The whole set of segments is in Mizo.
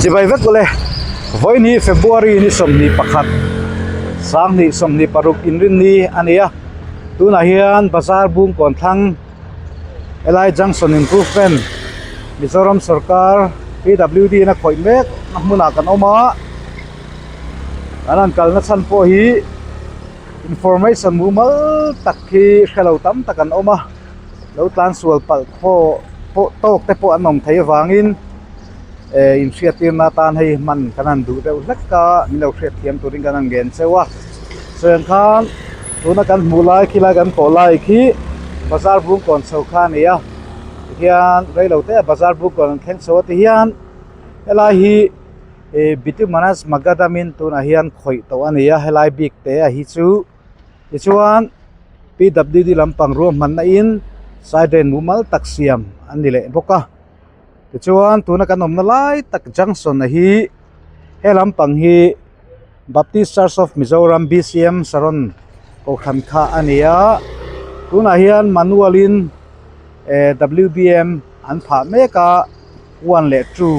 Chibai vek ule vawiin hi February ni 21 sanghnih 26 inrinni a ni a tunah hian bazar bung kawn thlang helai junction improvement Mizoram sawrkar P W D in a khawih mek a hmunah kan awm a kan han kalna chhan pawh hi information mumal tak hi hrelo tam tak an awm a lo tlan sual palh pawh pawh tawk te pawh an awm theih avangin eh inhriattirna atan hei hman kan han duh deuh hlek a min lo hriat thiam turin kan han ngen cheu a chuan khan tuna kan hmuh lai khi lai kan kawh lai khi bazar bung kawn chho kha a ni a tihian reilo te ah bazar bung kawn an thleng chho a tihian helai hi ih bituminous macadam in tunah hian khawih tawh a ni a helai bik te a hi chu. Tichuan P W D lampang ruahmanna in side mumal tak siam an ni leh bawk a tichuan tuna kan awmna lai tak junction a hi he lampang hi Baptist Church of Mizoram B C M Saron kohhran kha a ni a tunah hian manual in eh W B M an phah mek a one leh two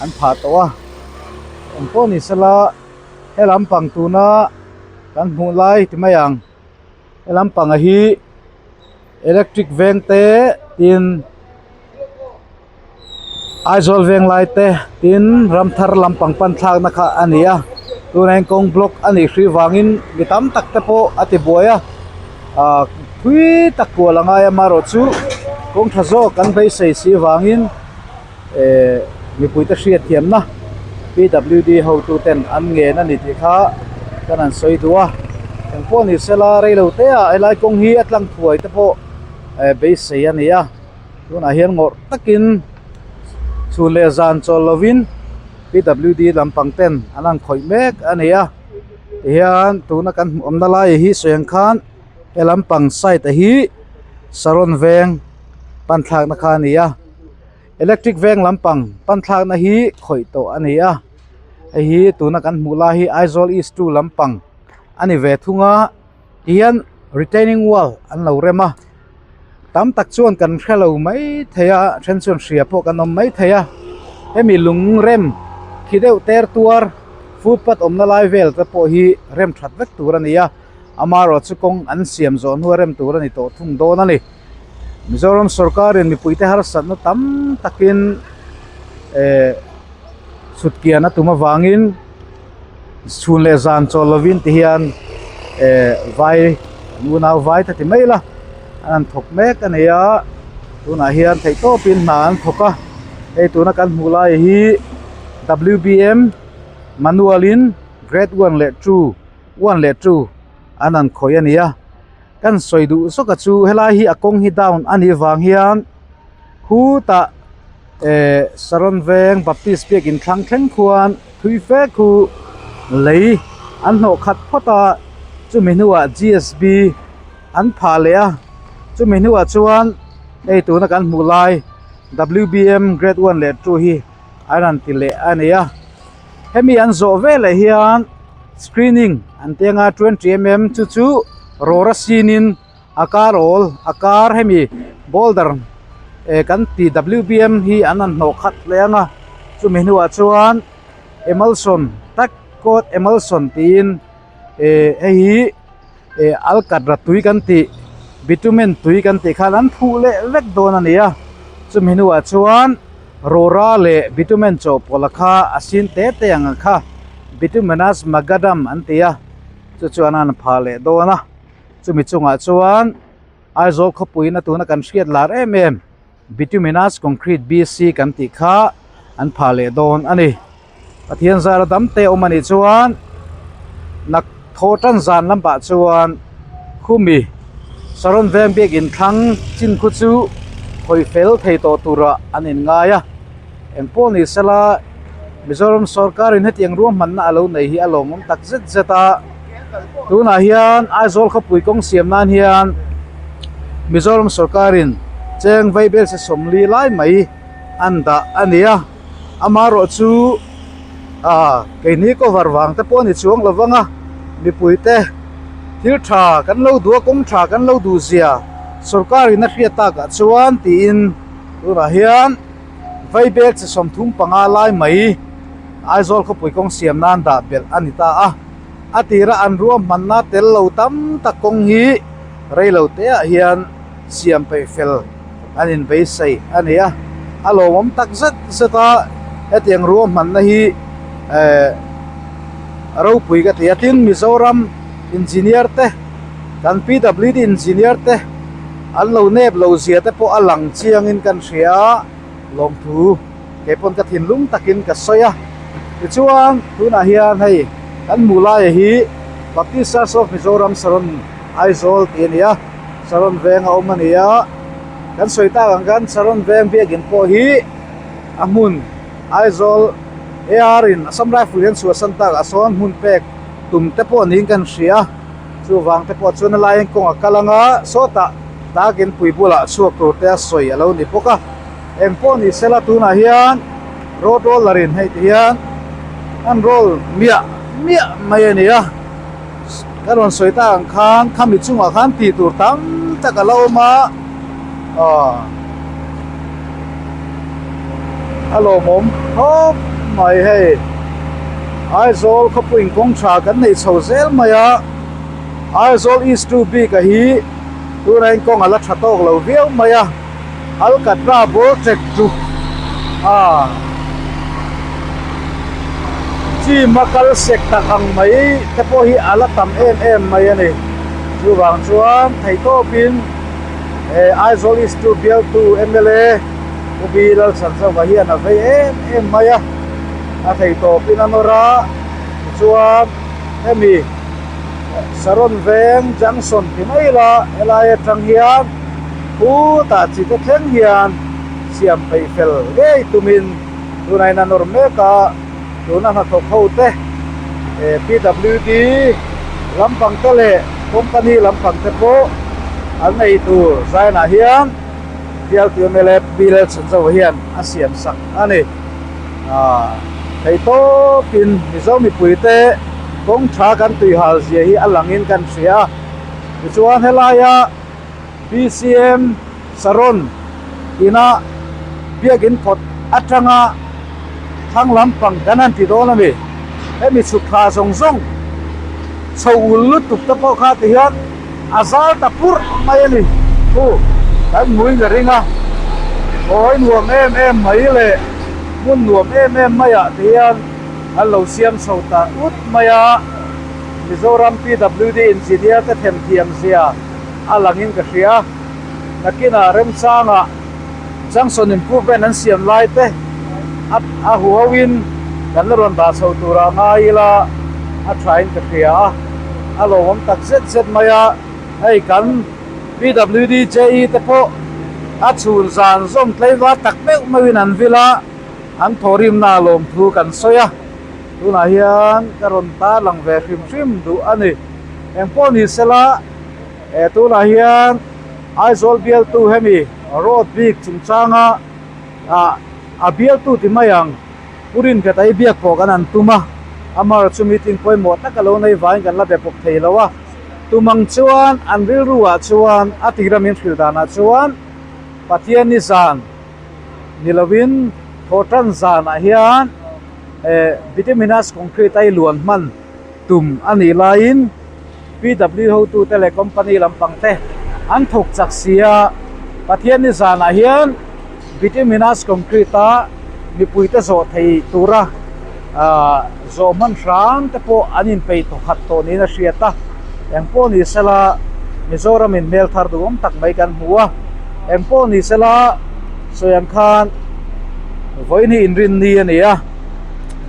an phah tawh a engpawh ni sela he lampang tuna. Kan hmuh lai ti mai ang he lampang hi electric veng te tin Aizawl veng lai te tin ramthar lampang pan thlak na kha a ni a tunah hian kawng block a nih hrih vangin mi tam tak te pawh a ti buai a ah thui tak kual a ngai a amaherawhchu kawng tha zawk kan beisei si vangin. Eh mipuite hriatthiamna P W D hotu ten an ngen a ni tih kha kan han sawi duh a engpawh ni sela reilo te ah helai kawng hi a tlang thuai te pawh eh beisei a ni a tunah hian ngawrh takin chhun leh zan chawl lovin P W D lampang ten an han khawih mek a ni a tihian tuna kan hmuh awmna lai hi sawi ang khan he lampang side a hi saron veng pan thlakna kha a ni a. Electric veng lampang pan thlakna hi khawih tawh a ni a hei hi tuna kan hmuh lai hi Aizawl east 2 lampang a ni ve thung a tihian retaining wall an lo rem a tam tak chuan kan hrelo mai thei a a then chuan hria pawh kan awm mai thei a hemi lung rem khi deuh ter tuar footpath awmna lai vel te pawh hi rem that vek tur a ni a amaherawhchu kawng an siam zawh hnua rem tur a ni tawh thung dawn a ni. Mizoram sawrkarin mipuite harsatna tam takin eh chhutkian a tum avangin chhun leh zan chawl lovin ti hian eh vai an unau vai ta ti mai ila an han thawk mek a ni a tunah hian theih tawpin hna an thawk a hei tuna kan hmuh lai hi W B M manual in grade 1 leh 2 1 leh 2 an han khawih a ni a. Kan sawi duh zawk a chu helai hi a kawng hi down a nih vang hian khutah eh Saron veng Baptist biakin thlang thleng khuan thui fe khu lei an hnawh khat phawt a chumi hnuah G S B an phah leh a chumi hnuah chuan hei tuna kan hmuh lai W B M grade 1 leh 2 hi an rawn ti leh a ni a hemi an zawh veleh hian screening an ti anga 20mm chu chu rawra sin in a kar awl a kar hemi boulder eh kan ti W B M hi an han hnawh khat hle ang a chumi hnuah chuan emulsion tak coat emulsion tiin eh hei hi eh alkatra tui kan tih bitumen tui kan tih khan an phuh leh vek dawn a ni a chumi hnuah chuan rawra leh bitumen chawhpawlh a kha a sin te te ang kha bituminous macadam an ti a chu chuan an phah leh dawn a chumi chungah chuan Aizawl khawpuiin a tuna kan hriat lar em em bituminous concrete B C kan tih kha an phah leh dawn a ni Pathian zara dam te awm a nih chuan nak thaw tan zan lampah chuan khumi Saron veng biakin thlang chin khu chu hawi fel thei tawh turah an inngai a engpawh ni sela Mizoram sawrkarin hetiang ruahmanna a lo nei hi a lawmawm tak zet zet a tunah hian Aizawl khawpui kawng siam nan hian Mizoram sawrkarin cheng vaibel se sawmli lai mai an dah a ni a. Amaherawh chu ah keini cover vang te pawh a ni chuang lo vang a mipui te thil tha kan lo duh a kawng tha kan lo duh zia sorkar in a hriat takah chuan tiin tunah hian vaibel chi 35 lai mai. Aizawl khawpui kawng siam nan dah belh a ni ta a, a tira an ruahmanna tel lo tam tak kawng hi rei lo te ah hian siam peih fel an inbeisei a ni a, a lawmawm tak zet zet a, hetiang ruahmanna hi eh ropui ka ti a, tin Mizoram engineer te kan P_W_D engineer te an lo nep lo zia te pawh a lang chiangin kan hria a lawmthu. Kei pawn ka thinlung takin ka sawi a, tichuan tunah hian hei kan hmuh laia hi Baptist Church of Mizoram Saron Aizawl tih a ni a, Saron veng a awm a ni a, kan sawi tak ang khan Saron veng biakin pawh hi a hmun Aizawl AR in Assam Rifle hian chhuahsan takah sawn hmun pek tum te pawh niin kan hria a, chuvang te pawh chuan a laiin kawng a kal anga sawtah takin pui bulah chhuak tur te a sawi a lo ni bawk a. Eng pawh ni sela tunah hian road roller in hei ti hian an roll miah miah mai a ni a ka rawn sawi tak ang khan khami chungah khan tih tur tam tak a la awm a aw a lawmawm khawp mai hei Aizawl khawpui in kawng tha kan nei chho zel mai a Aizawl east 2 bik a hi tunah hian kawng a la tha tawk lo viau mai a. Alkatra ball trek chu a gym a kal sek tak ang mai te pawh hi a la tam em em mai a ni chuvang chuan theihtawpin eh Aizawl East 2 bialtu mla Pu B Lalchhanzova hian a vei em em mai a a theihtawpin a nawr a tichuan hemi Saron veng junction ti mai ila helai atang hian Khutah chi te thleng hian siam peih fel ngei tumin tunah in a nawr mek a, tuna hnathawk ho te PWD lampang te leh company lampang te pawh an nei tur zainah hian bialtu mla Pi Lalchhanzova hian a siam sak a ni. Theihtawpin Mizo mipui te kawng tha kan tuihal zia hi a langin kan hria a, tichuan helaia BCM Saron ina biakin kawt atanga thlang lampang kan han ti dawn a ni. Hemi chhuk thla zawng zawng chho ul lutuk te pawh kha ti hian a zal ta purh mai a ni. Thu kan hmuin ka ring a, khawi nuam em em mai leh hmun nuam em em maiah ti hian an lo siam chho ta ut mai a. Mizoram PWD Engineer te themthiam zia a langin ka hria. Nakinah remchangah junction improvement an siam lai te a a huhoin kan la rawn dah chho turah ngai ila a thain ka hria a, a lawmawm tak zet zet mai a. Hei kan PWD JE te pawh a chhun zan zawm tlaivar tak meuh meuhin an vil a, an thawhrimna lawmthu kan sawi a. Tunah hian ka rawn tarlang ve hrim hrim duh a ni. Engpawh ni sela eh tunah hian Aizawl bialtu hemi road bik chungchanga ah a bialtu ti mai ang Pu Rinkhata hi biak pawh kan han tum a, amaherawh chu meeting pawimawh tak a lo nei vangin kan la be pawp thei lo a. Tum ang chuan an rilru ah chuan a tira min hrilh danah chuan Pathian ni zan ni lovin thawhtan zanah hian eh bituminous concrete a i luan hman tum a nih laiin PW hotute leh company lampang te an thawk chak si a, Pathianni zanah hian bituminous concrete a mipuite zawh thei tura ah zawh hman hram te pawh an inpeih thawkhat tawh niin a hriat a, engpawh ni sela Mizoramin hmel thar duhawm tak mai kan hmu a, engpawh ni sela sawi ang khan vawiin hi inrinni a ni a,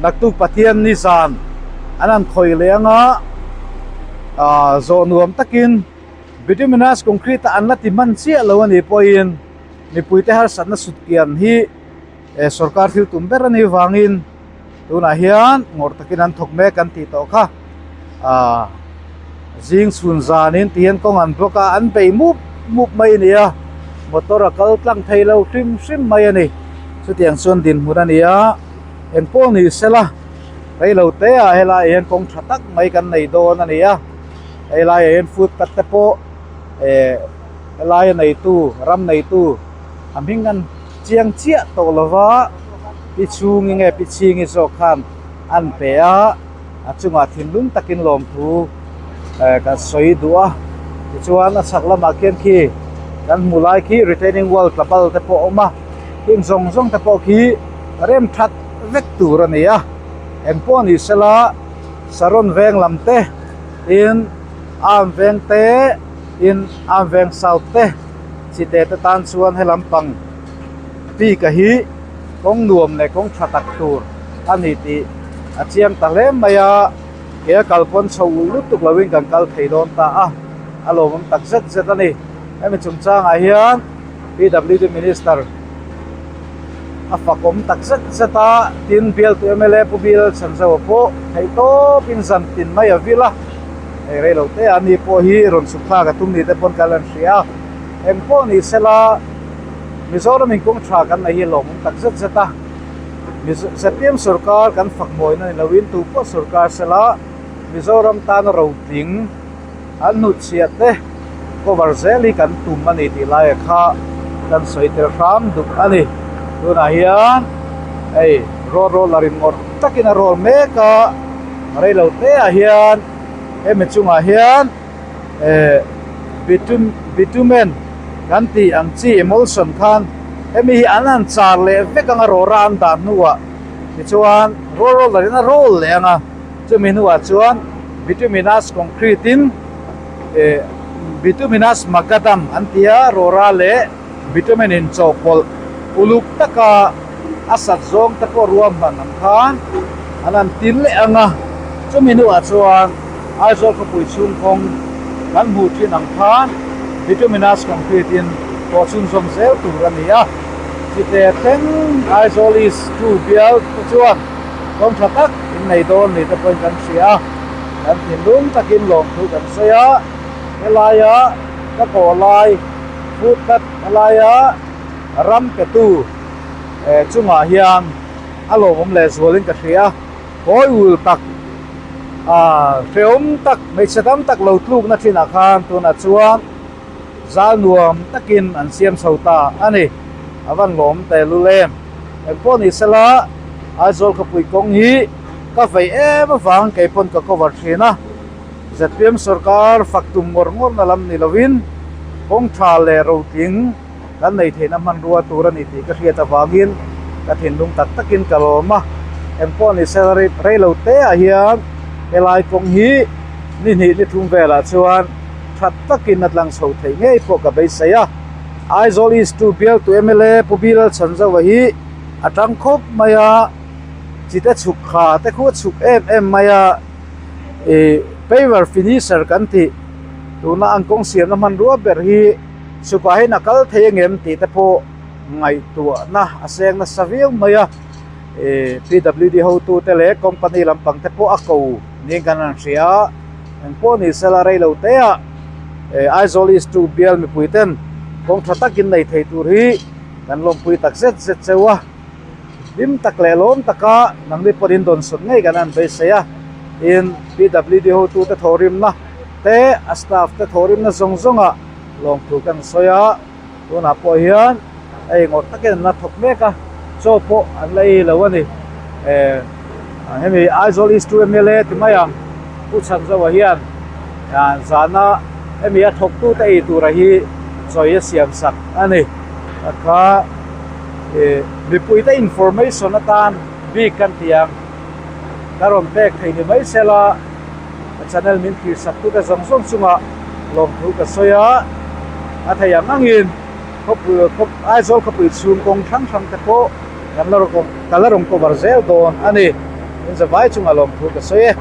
naktuk Pathianni zan an han khawih leh ang a ah zawh nuam takin bituminous concrete a an la ti hman chiah lo a nih pawhin mipuite harsatna sut kian hi eh sorkar thil tum ber a nih vangin tunah hian ngawrh takin an thawk mek an tih tawh kha ah zing chhun zanin ti hian kawng an block a an bei mup mup mai a ni a motor a kal tlang thei lo hrim hrim mai a ni chutiang chuan dinhmun a ni a engpawh ni sela. Reilo te ah helai ah hian kawng tha tak mai kan nei dawn a ni a helai ah hian footpath te pawh eh helai a neitu ram neitu a hming an chiang chiah tawh lo va pi chhungi nge pi chhingi zawk khan an pe a a chungah thinlung takin lawmthu eh kan sawi duh a tichuan a chhak lamah khian khi kan hmu lai khi retaining wall tla bal te pawh a awm a heng zawng zawng te pawh khi rem that vek tur a ni a engpawh ni sela saron veng lam te tin arm veng te tin arm veng south te chite te tan chuan he lampang bik a hi kawng nuam leh kawng tha tak tur a ni tih a chiang ta hle mai a ke a kal pawn chho ulh lutuk lovin kan kal thei dawn ta a a lawmawm tak zet zet a ni hemi chungchangah hian P W D minister a fakawm tak zet zet a tin bialtu m l a pu Bill Chhanzauh pawh theih tawpin zan tin mai a vil a hei rei lo te ah ni pawh hi rawn chhuk thlak a tum ni te pawn kan lan hria a engpawh ni sela. Mizoram in kawng tha kan nei hi lawmawm tak zet zet a, Mizo-ZPM sorkar kan fak mawina ni loin tu pawh sorkar sela Mizoram tana rotling an hnutchhiah te cover zel hi kan tum a ni tih laia kha kan sawi tel hram duh a ni. Tunah hian hei road roller in ngawrh takin a roll mek a, reilo te ah hian hemi chungah hian eh bitum bitumen kan tih ang chi emulsion khan hemi hi an han char leh vek anga rawra an dah hnuah tichuan roll roller in a roll leh anga chumi hnuah chuan bituminous concrete in eh bituminous macadam an ti a rawra leh bitumen in chawhpawlh uluk taka a sat zawng te pawh ruahman ang khan an han tin leh ang a, chumi hnuah chuan Aizawl khawpui chhung kawng kan hmuh thin ang khan bituminous concrete in tawh chhunzawm zel tur a ni a, chite thleng Aizawl East 2 bial te chuan kawng tha tak in nei dawn ni te pawhin kan hria a, kan thinlung takin lawmthu kan sawi a, helaia ka kawh lai footpath helaia ram petu eh chungah hian a lawmawm leh zualin ka hria hawi ul tak ah hrehawm tak hmeichhe tam tak lo tlukna thinah khan tunah chuan zal nuam takin an siam chho ta a ni a van lawm tehlul em engpawh ni sela Aizawl khawpui kawng hi ka vei em avang keipawn ka cover thin a. ZPM sorkar fak tum ngawr ngawrna lam ni lovin kawng tha leh rotling kan nei theihna hmanrua tur a ni tih ka hriat avangin ka thinlung tak takin ka lawm a. Engpawh ni se rei lo te ah hian helai kawng hi ni hnih ni thum velah chuan that takin a tlang chho theih ngei pawh ka beisei a. Aizawl East 2 bialtu mla Pu Bilal Chhanzauva hi a tang khawp mai a, chite chhuk kha te khu a chhuk em em mai a. Ih paver finisher kan tih tuna an kawng siamna hmanrua ber hi chhukah hian a kal thei angem tih te pawh ngaihtuahna a seng nasa viau mai a ih P W D hotu te leh company lampang te pawh a ko niin kan han hria a engpawh ni sela reilo te ah ih Aizawl East 2 bial mipui ten kawng tha takin nei thei tur hi kan lawmpui tak zet zet cheu a. Hlim tak leh lawm taka nangni pawhin dawn sawn ngei kan han beisei a, tin PWD hotute thawhrimna te a staff te thawhrimna zawng zawngah lawmthu kan sawi a, tunah pawh hian hei ngawrh takin an la thawk mek a, chaw pawh an la ei lo a ni. Eh hemi Aizawl East 2 mla ti mai ang Pu Chhanzauha hian zana hemi a thawktute ei tura hi chawi a siam sak a ni. Kha. Ih mipuite information atan bik kan ti ang ka rawn pek thei ni mai sela ka channel min thlir sak tute zawng zawng chungah lawmthu ka sawi a a thei ang angin khawpui khawp Aizawl khawpui chhung kawng hrang hrang te pawh kan la rawn ka la rawn cover zel dawn a ni in zavai chungah lawmthu ka sawi e.